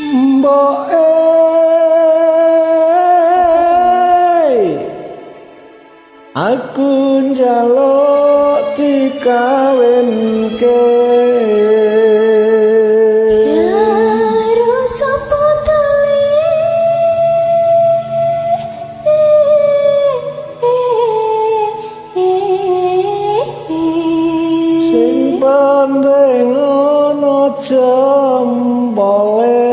Mbok aku njaluk dikawinke karo sapa tali sing penting ana jempole.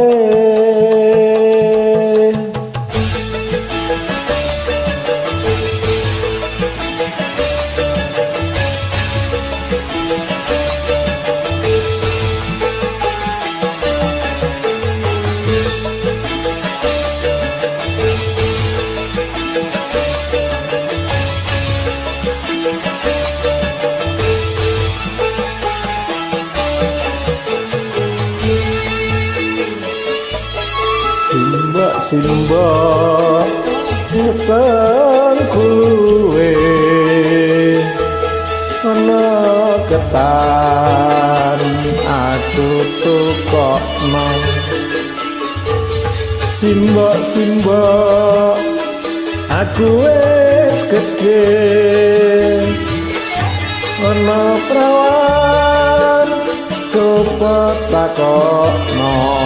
Simbok weteng kuwe ana ketan aku tukokno. Simbok simbok aku wis gedhe ana prawan coba takokno.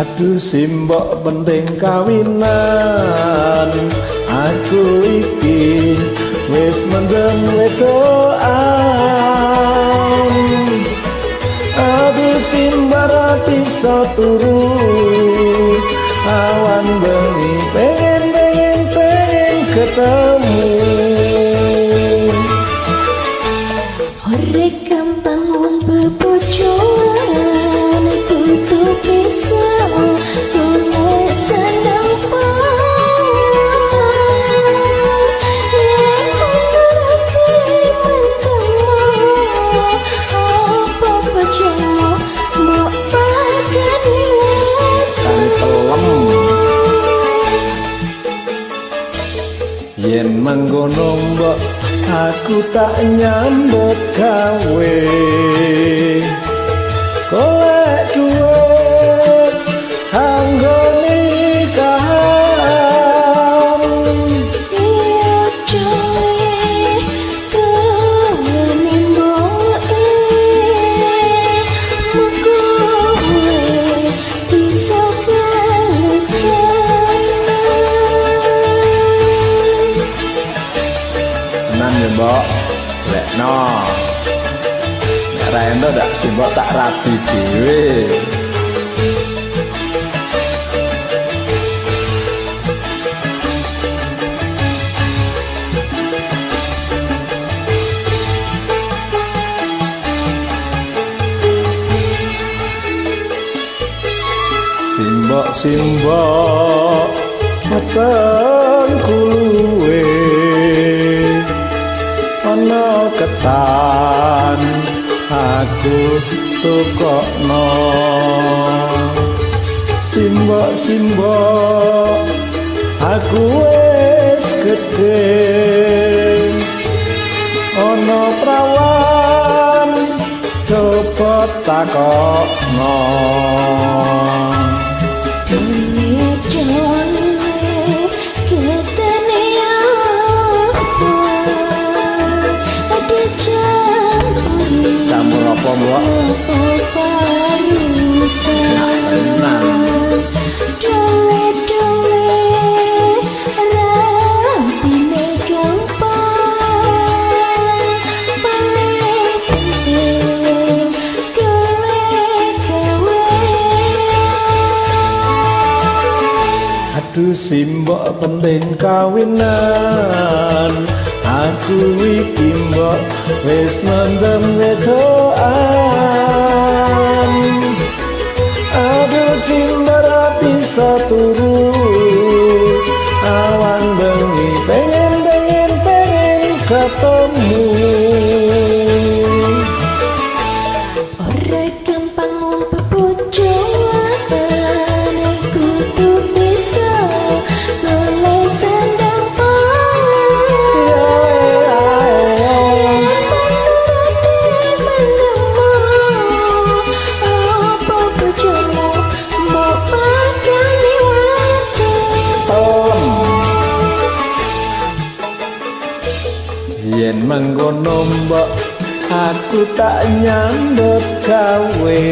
Aduh simbok penting kawinan, aku iki wis mendem wedokan. Aduh simbok ra bisa turu awan bengi, pengen pengen pengen ketemu. Ore gampang wong bebojoan tutup pisau golek seneng pawon. Yen ati mentemu apa bojomu mbok pakani pelem. Yen mengkono mbok aku tak nyambut gawe, golek duit anggo nikahan. Iya coy tuwane mboke mugo bisa kaleksanan. Tenan ya mbok, lekno. Nek ra endo ndak simbok tak rabi dhewe. Simbok simbok weteng kuluwe ana ketan aku tukokno. Simbok simbok aku wis gedhe ana prawan coba takokno. Campur apa mbok? Tenang. Aduh simbok penting kawinan, aku iki mbok wis mendem wedokan. Aduh simbok ra bisa turu, awan bengi pengen pengen pengen ketemu. Ora gampang mung bebojoan, kudu bisa golek sandang pangan. Yen nuruti menemu, apa bojomu mbok pakani wadon. Yen mengkono mbok aku tak nyambut gawe.